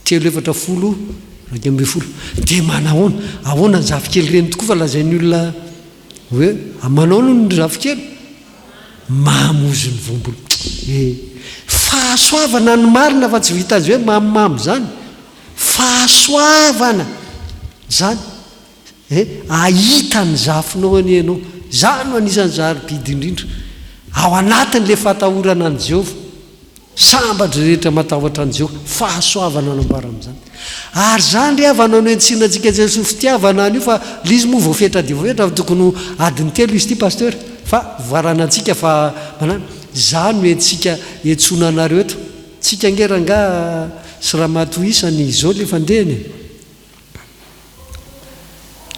Telo efatra folo 11. Dia manahoana? Ahoana ny zafikely ireny tokoa fa lazain'ny olona hoe manahoana hono ny zafikely? Mamozy ny voambola. Eh! Fahasoavana ny marina fa tsy vitan'izay hoe mamimamy izany. Fahasoavana izany. Eh! Ahita ny zafinao anie ianao. Izaho no anisan'ny sarobidy indrindra. Ao anatin'ilay fahatahorana an'i Jehovah. Sambatra izay rehetra matahotra an'i Jehovah. Fahasoavana no ambara amin'izany. Ary izany ry havana no entsina antsika Jesoa fitiavana an'io fa ilay izy moa voafetra dia voafetra fa tokony ho adiny telo izy ity Pasteur fa voaranantsika fa manana. Izany no entsika entsoina anareo eto. Tsika ange rangaha sy ramatoa isany izao ilay fandehany e.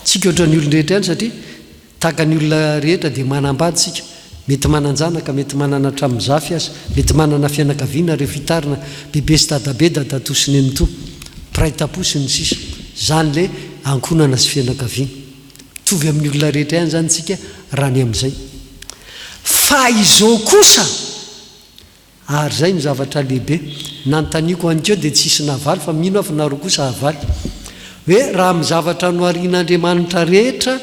Tsika ohatran'ny olon-drehetra ihany satria tahaka ny olona rehetra dia manambady isika, mety manan-janaka, mety manana hatramin'ny zafy aza, mety manana fianakaviana ireo fitarina, bebe sy dadabe, dadatoa sy nenitoa, mpiray tampo sy ny sisa Izany ilay ankohonana sy fianakaviana. Mitovy amin'ny olona rehetra ihany izany isika raha ny amin'izay. Fa izao kosa! Ary izay no zavatra lehibe. Nanontaniako anikeo dia tsisy navaly fa mino aho fa nareo kosa havaly. Hoe raha amin'ny zavatra noharian'Andriamanitra rehetra,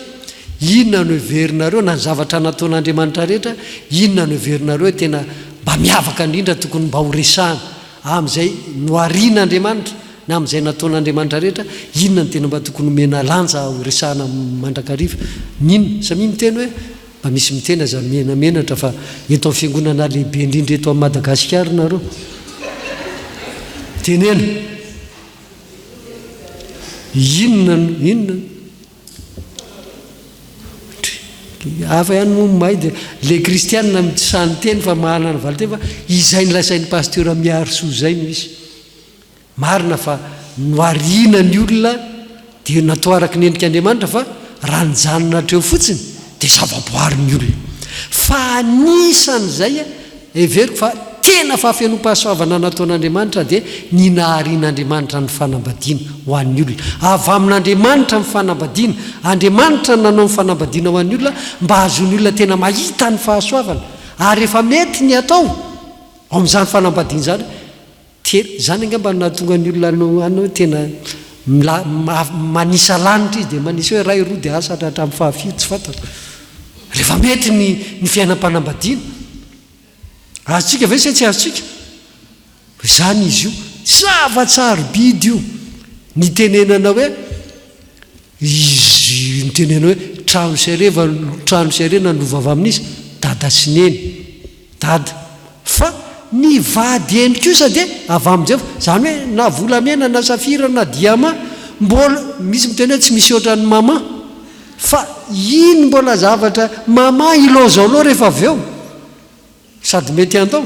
inona no heverinareo, na ny zavatra nataon'Andriamanitra rehetra, inona no heverinareo hoe tena mba miavaka indrindra tokony mba horesahana amin'izay noharian'Andriamanitra na amin'izay nataon'Andriamanitra rehetra, inona no tena mba tokony homena lanja horesahana mandrakariva? Ny inona? Samia miteny hoe mba misy miteny aza menamenatra fa eto amin'ny fiangonana lehibe indrindra eto Madagasikara nareo. Teneno. Inona no inona? Hafa ihany moa ny mahay dia le kristianina tsy sahy niteny fa mahalana ny valinteny fa izay nolazain'ny pasteur Miharisoa izay no izy. Marina fa nohariana ny olona dia natao araka ny endrik'Andriamanitra fa raha nijanona hatreo fotsiny dia zava-boary ny olona. Fa anisan'izay heveriko fa tena fahafenoam-pahasoavana nataon'Andriamanitra dia ny naharian'Andriamanitra ny fanambadiana ho an'ny olona. Avy amin'Andriamanitra ny fanambadiana. Andriamanitra no nanao ny fanambadiana ho an'ny olona mba hahazoan'ny olona tena mahita ny fahasoavana. Ary rehefa mety ny atao ao amin'izany fanambadiana izany, Tena, izany angamba no nahatonga ny olona hanao any hoe tena mila, manisa lanitra izy dia manisa hoe iray, roa dia asa hatramin'ny fahafiry tsy fantatra. Rehefa mety ny ny fiainam-panambadiana. Azontsika ve sa tsy azontsika? Izany izy io. Zava-tsarobidy io. Nitenenana hoe izy nitenenana hoe trano sy hareva, trano sy harena no lova avy amin'iza? Dada sy neny. Dada. Fa ny vady eny kosa dia avy amin'i Jehovah. Izany hoe na volamena na safira na diamant, mbola, misy miteny hoe tsy misy ohatran'ny maman. Fa iny mbola zavatra, maman ilaozanao rehefa avy eo. Sady mety handao.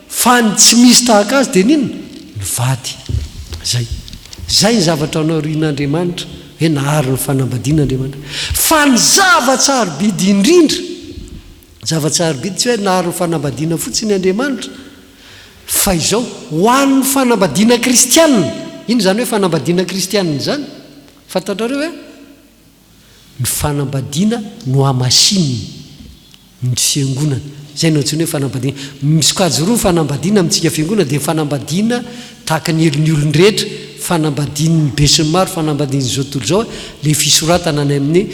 Fa ny tsy misy tahaka azy dia ny inona? Ny vady. Izay. Izay ny zavatra noharian'Andriamanitra, hoe nahary ny fanambadiana Andriamanitra. Fa ny zava-tsarobidy indrindra, Zava-tsarobidy tsy hoe nahary ny fanambadiana fotsiny Andriamanitra, fa izao, ho an'ny fanambadiana kristiana. Inona izany hoe fanambadiana kristiana izany? Fantatrareo ve? Ny fanambadiana nohamasinina, ny fiangonana. Izay no antsoina hoe fanambadiana. Misokajy roa ny fanambadiana amintsika fiangonana, dia ny fanambadiana tahaka ny helon'ny olon-drehetra, fanambadian'ny besinimaro, fanambadian'izao tontolo izao, ilay fisoratana any amin'ny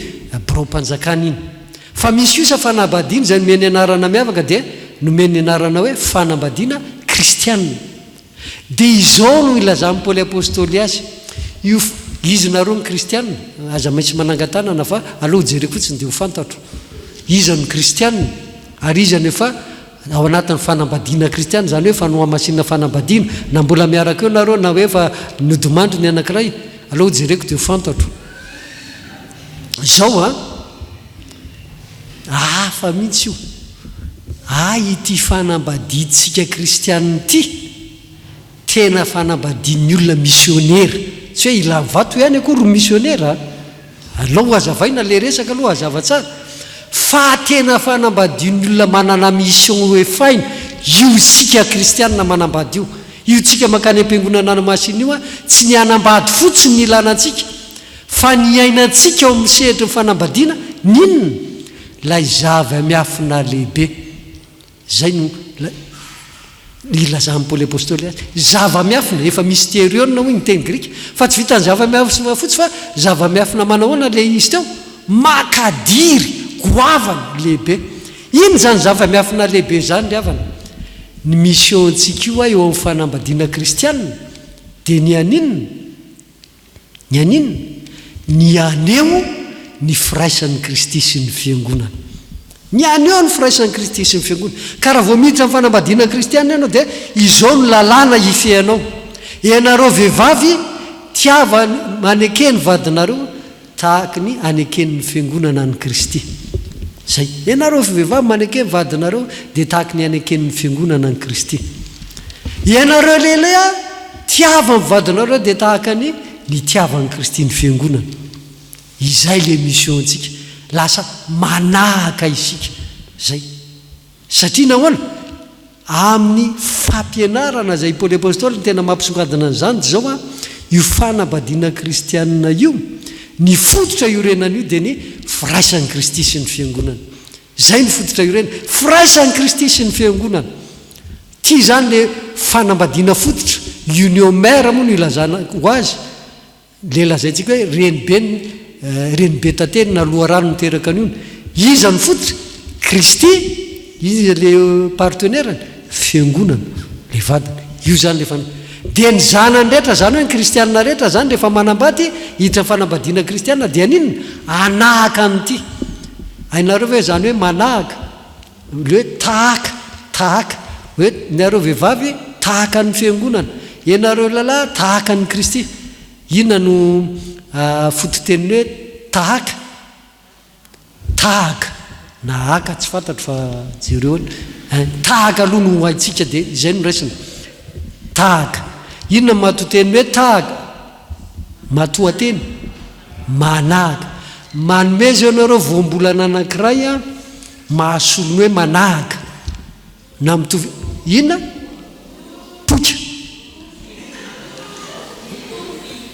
biraom-panjakana iny. Fa misy kosa fanambadiana izay nomeny anarana miavaka dia nomeny ny anarana hoe fanambadiana kristiana. Dia izao no ilazan'i Paoly Apostoly azy, io izy nareo ny kristiana, aza maintsy manangan-tanana fa aleo hojereko fotsiny dia ho fantatro. Iza no kristiana ary iza no efa ao anatin'ny fanambadiana kristiana, izany hoe efa nohamasinina fanambadiana, na mbola miaraka eo nareo na hoe efa nodimandry ny anankiray, aleo hojereko dia ho fantatro. Izao an! Hafa mihitsy io. Hay ity fanambadiantsika kristianina ity, tena fanambadian'ny olona misionera. Tsy hoe Ilanivato ihany akory no misionera an! Alao ho hazavaina ilay resaka aloha hazava tsara. Fa tena fanambadian'ny olona manana mission ho efaina io isika kristianina manambady io. Io tsika mankany am-piangonana any Masina io an, tsy ny hanambady fotsiny ny ilana antsika. Fa ny iainantsika ao amin'ny sehatry ny fanambadiana, ny inona? Ilay zava-miafina lehibe. Izay no ilazan'i Paoly Apostoly azy. Zava-miafina, efa mysterion hoy ny teny grika. Fa tsy vitan'ny zava-miafina fotsy fa zava-miafina manahoana ilay izy teo? Makadiry, goavana, lehibe. Inona izany zava-miafina lehibe izany ry havana? Ny mission-ntsika io eo amin'ny fanambadiana kristiana dia ny haninona? Ny haninona? Ny haneho ny firaisan'i Kristy sy ny Fiangonana. Ny haneho ny firaisan'i Kristy sy ny Fiangonana. Ka raha vao miditra amin'ny fanambadiana kristiana ianao dia izao no lalàna hifehy anao. Ianareo vehivavy, tiava, maneke ny vadinareo Tahaky ny aneken'ny Fiangonana an'i Kristy. Izay. Ianareo vehivavy maneke ny vadinareo dia tahaky ny aneken'ny Fiangonana an'i Kristy. Ianareo lehilahy tiava ny vadinareo dia tahaka ny nitiavan'i Kristy ny Fiangonana. Izay le mission-ntsika. Lasa manahaka isika. Izay. Satria nahoana? Amin'ny fampianarana izay i Paoly Apostoly no tena mampisongadina an'izany dia izao an, io fanambadiana kristianina io, ny fototra iorenan'io dia ny firaisan'i Kristy sy ny Fiangonana. Izay no fototra iorenany, firaisan'i Kristy sy ny Fiangonana. Ity izany ilay fanambadiana fototra, union mère moa no ilazana ho azy, Ilay lazaintsika hoe renibe renibe tantely na loharano niteraka an'io. Iza no fototra? Kristy, iza ilay partenaire-ny? Fiangonana, ilay vadiny. Io izany ilay fan. Dia ny zanany rehetra, izany hoe ny kristiana rehetra izany rehefa manambady, hiditra amin'ny fanambadiana kristiana dia haninona? Hanahaka an'ity. Hainareo ve izany hoe manahaka? Ilay hoe tahaka, tahaka. Hoe nareo vehivavy tahaka ny fiangonana, ianareo lehilahy tahaka an'i Kristy. Inona no fototenin'ny hoe tahaka? Tahaka na haka tsy fantatro fa jereo eny ein, tahaka aloha no haintsika dia izay no raisina. Tahaka. Inona no matoanteny hoe tahaka? Matoanteny, manahaka. Manomeza ianareo voambolana anankiray an, mahasolo ny hoe manahaka. Na mitovy inona? Poika.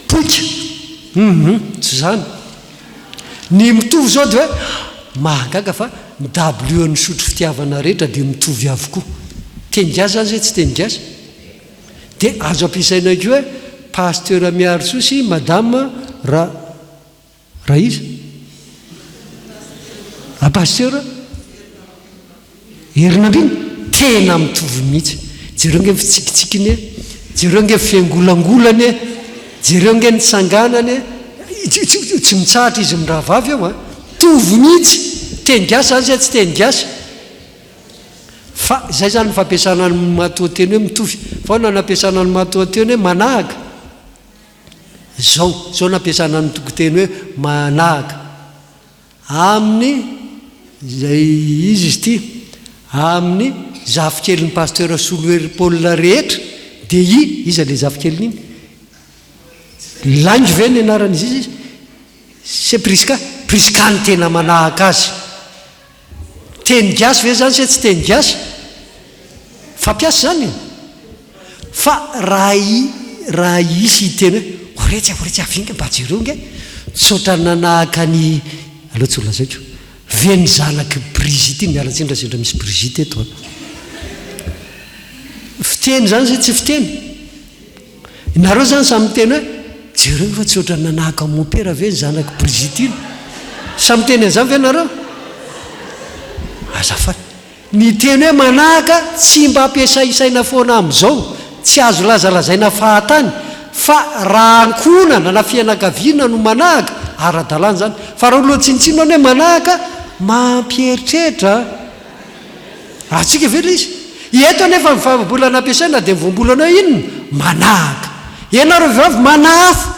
Poika. Hum, tsy izany. Ny mitovy izao dia hoe mahagaga fa ny dabilio an'ny sotro fitiavana rehetra dia mitovy avokoa. Teny gasy izany izay tsy teny gasy? Dia azo ampiasaina koa hoe Pasteur Miarisoa sy Madame Ra. Raha iza? A Pasteur Herinandrina? Tena mitovy mihitsy. Jereo nge ny fitsikitsikiny e, jereo nge ny fiangolangolany e, jereo nge ny tsanganany e, tsy mitsahatra izy mirahavavy eo an! Mitovy mihitsy. Teny gasy zany sa tsy teny gasy? Fa izay zany ny fampiasana ny matoanteny hoe mitovy. Fa ahoana ny ampiasana ny matoanteny hoe manahaka? Izao, izao no ampiasana ny tokoteny hoe manahaka. Amin'ny, izay iza izy ity? Amin'ny zafikelin'i Pasteur Solohery Paul rehetra dia i, iza ilay zafikeliny iny? Laingo ve ny anaran'izy iza izy? C'est Prisca. Prisca no tena manahaka azy. Teny gasy ve zany sa tsy teny gasy? Fampiasa izany e! Fa raha i raha hisy hiteny hoe o retsy a, o retsy avy inga mba jereo nge, tsy ohatran'ny nanahaka an'i, aleo tsy ho lazaiko, ve ny zanak'i Brigitte iny, miala tsiny raha sendra misy Brigitte eto an! Fiteny izany sa tsy fiteny? Nareo zany samy miteny hoe jereo fa tsy ohatran'ny nanahaka mompera ve ny zanak'i Brigitte iny? Samy miteny an'izany ve nareo? Azafady. Ny teny hoe manahaka tsy mba ampiasaisaina foana amin'izao, tsy azo lazalazaina fahatany fa raha ankohonana na fianakaviana no manahaka, ara-dalàna izany. Fa raha olona tsinontsinona ny hoe manahaka, mampieritreritra an! Azontsika ve ilay izy? Eto anefa ny voambolana ampiasaina dia ny voambolana hoe inona? Manahaka. Ianareo vehivavy manahafa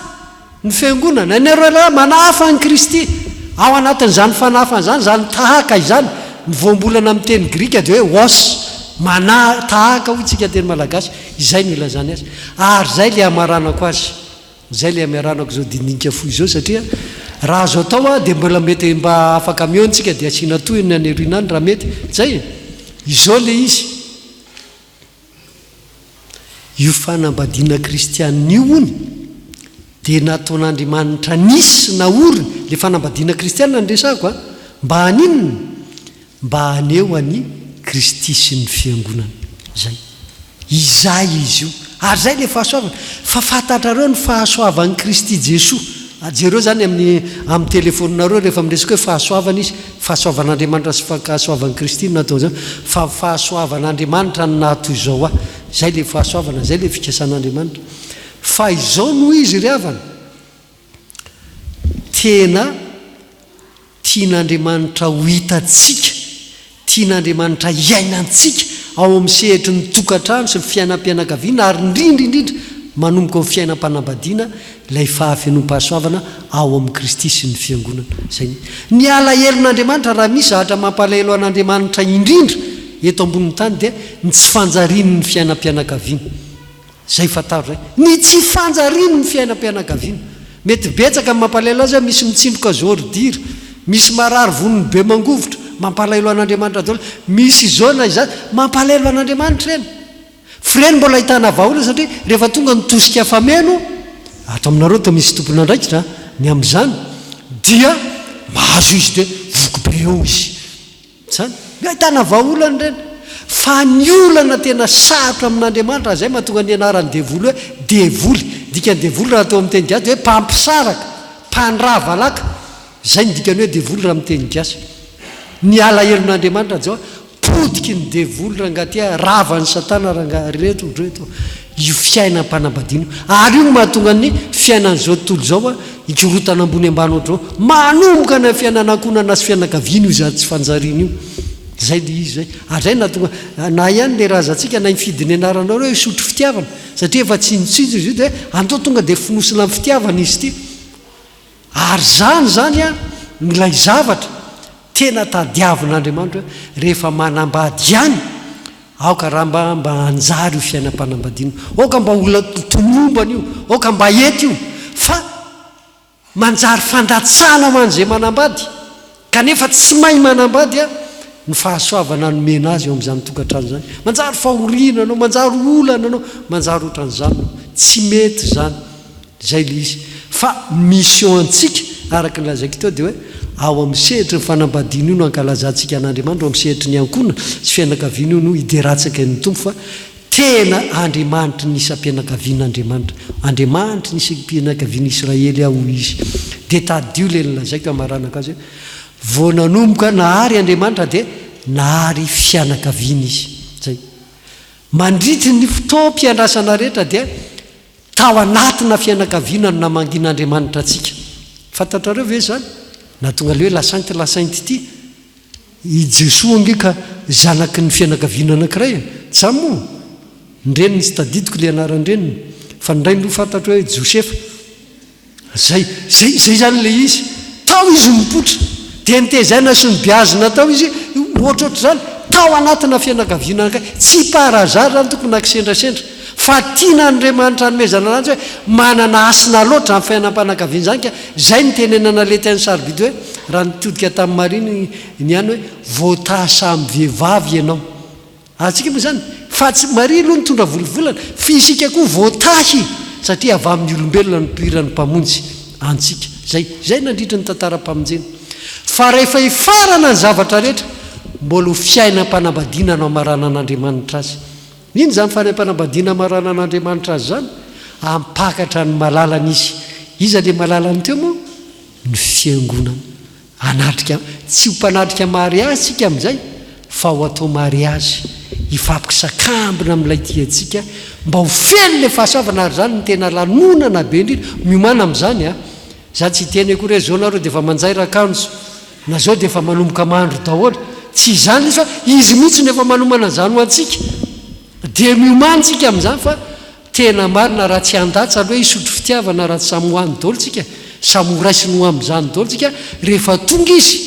ny fiangonana, ianareo lehilahy manahafa an'i Kristy. Ao anatin'izany fanahafana izany, izany tahaka izany, ny voambolana amin'ny teny grika dia hoe os, manaha, tahaka hoy tsika teny malagasy, izay no ilazany azy. Ary izay ilay hamaranako azy. Izay ilay ameranako izao dindinika fohy izao satria raha azo atao dia mbola mety mba afaka mihaona tsika dia asiana tohiny any aoriana any raha mety. Izay e! Izao ilay izy. Io fanambadiana kristianina io hono dia nataon'Andriamanitra nisy sy naoriny, ilay fanambadiana kristianina no resahako an, mba haninona? Mba haneho an'i Kristy sy ny Fiangonana. Izay. Izay izy io. Ary izay ilay fahasoavana. Fa fantatrareo ny fahasoavan'i Kristy Jesoa. Jereo izany amin'ny amin'ny telefaoninareo rehefa miresaka hoe fahasoavana izy. Fahasoavan'Andriamanitra sy fankahasoavan'i Kristy no nahatao izany. Fa fahasoavan'Andriamanitra no nahatoy izao ahy. Izay ilay fahasoavana, izay ilay fikasan'Andriamanitra. Fa izao no izy ry havana. Tena Tian'Andriamanitra ho hitantsika, tian'Andriamanitra hiainantsika ao amin'ny sehatry ny tokantrano sy ny fiainam-pianakaviana ary indrindra indrindra manomboka amin'ny fiainam-panambadiana ilay fahafenoam-pahasoavana ao amin'i Kristy sy ny Fiangonana. Izay mihitsy. Ny alahelon'Andriamanitra, raha misy zavatra mampalahelo an'Andriamanitra indrindra eto ambonin'ny tany dia ny tsy fanjarian'ny fiainam-pianakaviana. Zay fantaro zay. Ny tsy fanjariany ny fiainam-pianakaviana. Mety betsaka ny mampalahelo azy hoe misy mitsindroka zôridira, misy marary vonony be mangovitra, mampalahelo an'Andriamanitra daholo, misy izao na izany, mampalahelo an'Andriamanitra ireny. F'ireny mbola ahitana vahaolana satria rehefa tonga ny tosika fameno, ato aminareo toa misy tompon'andraikitra ny amin'izany, dia mahazo izy dia voky be eo izy. Izany. Ahitana vahaolana ireny. Fa ny olana tena sarotra amin'Andriamanitra, izay mahatonga ny anaran'ny devoly hoe devoly. Ny dikan'ny devoly raha atao amin'ny teny gasy dia hoe mpampisaraka, mpandrava laka. Izay no dikan'ny hoe devoly raha amin'ny teny gasy. Ny alahelon'Andriamanitra dia hoe. Potiky ny devoly rangaha ty a, ravan'i satana rangaha reto reto io fiainam-panambadiana io. Ary io no mahatonga ny fiainan'izao tontolo izao a, hikorotana ambony ambany ohatr'izao. Manomboka any amin'ny fiainana ankohonana sy fianakaviana io zany tsy fanjariana io. Zay le izy zay. Ary zay no nahatonga, na ihany le razantsika na hifidy ny anaranao hoe hisotro fitiavana, satria efa tsinotsinjo izy io dia andao tonga dia fonosina amin'ny fitiavana izy ity. Ary izany izany an, no ilay zavatra tena tadiavin'Andriamanitra hoe rehefa manambady ihany, aoka raha mba mba hanjary io fiainam-panambadiana io, aoka mba ho tomombana io, aoka mba hety io, fa manjary fandatsana ho an'izay manambady, kanefa tsy mahay manambady an, ny fahasoavana nomena azy eo amin'izany tokantrano izany. Manjary fahoriana anao, manjary olana anao, manjary ohatran'izany anao. Tsy mety izany. Izay ilay izy. Fa mission antsika, araka ny lazaiko teo, dia hoe ao amin'ny sehatry ny fanambadiana io no ankalazantsika an'Andriamanitra, ao amin'ny sehatry ny ankohonana sy fianakaviana io no hiderantsika ny Tompo fa tena Andriamanitry ny isam-pianakaviana Andriamanitra. Andriamanitry ny isam-pianakavian'i Israely aho hoy Izy. Dia tadidio ilay nolazaiko hamaranako azy hoe vao nanomboka nahary Andriamanitra dia nahary fianakaviana Izy. Izay. Mandritry ny fotoam-piandrasana rehetra dia tao anatina fianakaviana no namangian'Andriamanitra antsika. Fantatrareo ve izany? Nahatonga ilay hoe la sainte la sainte ity. I Jesoa ange ka zanaky ny fianakaviana anankiray e! Tsy izany moa? Ny reniny tsy tadidiko ilay anaran-dreniny, fa ny rainy aloha fantatro hoe Josefa. Zay, zay, zay zany ilay izy. Tao izy nipoitra. Dia nitezaina sy nobeazina tao izy, ohatrohatr'izany, tao anatina fianakaviana anankiray. Tsy par hasard zany tompoko na kisendrasendra. Fa tian'Andriamanitra hanomezana ananjy hoe manana hasina loatra amin'ny fiainam-panakaviana izany ka izay no nitenenana ilay teny sarobidy hoe raha nitodika tamin'i Maria ny ny ihany hoe voataha samy vehivavy ianao. Azontsika moa izany fa tsy Maria aloha nitondra volivolana fa isika koa voatahy satria avy amin'ny olombelona no nipoiran'ny Mpamonjy antsika. Izay, izay nandritry ny tantaram-pamonjena. Fa rehefa hifarana ny zavatra rehetra, mbola ho fiainam-panambadiana no hamaranan'Andriamanitra azy. Inona izany fanampanambadiana hamaranan'Andriamanitra azy izany? Hampakatra ny malalany Izy. Iza ilay malalany teo moa? Ny Fiangonana. Hanatrika, tsy ho mpanatrika mariazy isika amin'izay, fa ho atao mariazy, hifampisakambina amin'ilay tiantsika, mba ho feno ilay fahasoavana, ary izany no tena lanonana be indrindra. Miomàna amin'izany an! Izaho tsy hiteny akory hoe izao nareo dia efa manjaira akanjo. Na zao dia efa manomboka mahandro daholo. Tsy izany ilay izy fa izy mihitsy no efa manomana an'izany ho antsika. Dia miomàna tsika amin'izany fa tena marina raha tsy handatsa aloha hisotro fitiavana raha tsy samy ho any daholo tsika, samy ho raisiny ho amin'izany daholo tsika rehefa tonga izy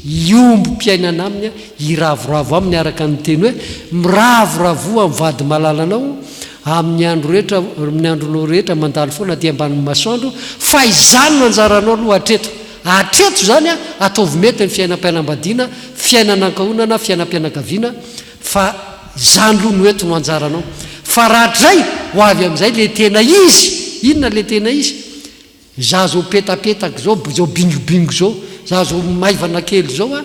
hiombom-piainana aminy, hiravoravo aminy araka ny teny hoe miravoravoa amin'ny vady malalanao amin'ny andro rehetra, amin'ny andronao rehetra mandalo foana aty ambanin'ny masoandro fa izany no anjaranao aloha hatreto. Hatreto izany an, ataovy mety ny fiainam-pianambadiana, fiainana ankohonana, fiainam-pianakaviana, fa izany aloha no eto no anjaranao. Fa rahatrizay, ho avy amin'izay ilay tena izy, inona ilay tena izy? Za zao petapetaka zao, zao bingobingo zao, za zao maivana kely zao an,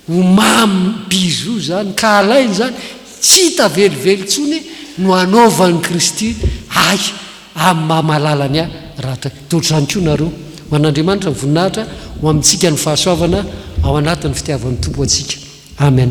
Ho mamy bisous zany ka alainy zany tsy hita velively intsony no hanaovan'i Kristy ahy amin'ny maha malalany ahy raha atao dia ohatr'izany koa nareo ho an'Andriamanitra ny voninahitra ho amintsika ny fahasoavana ao anatin'ny fitiavan'ny Tompo antsika Amen.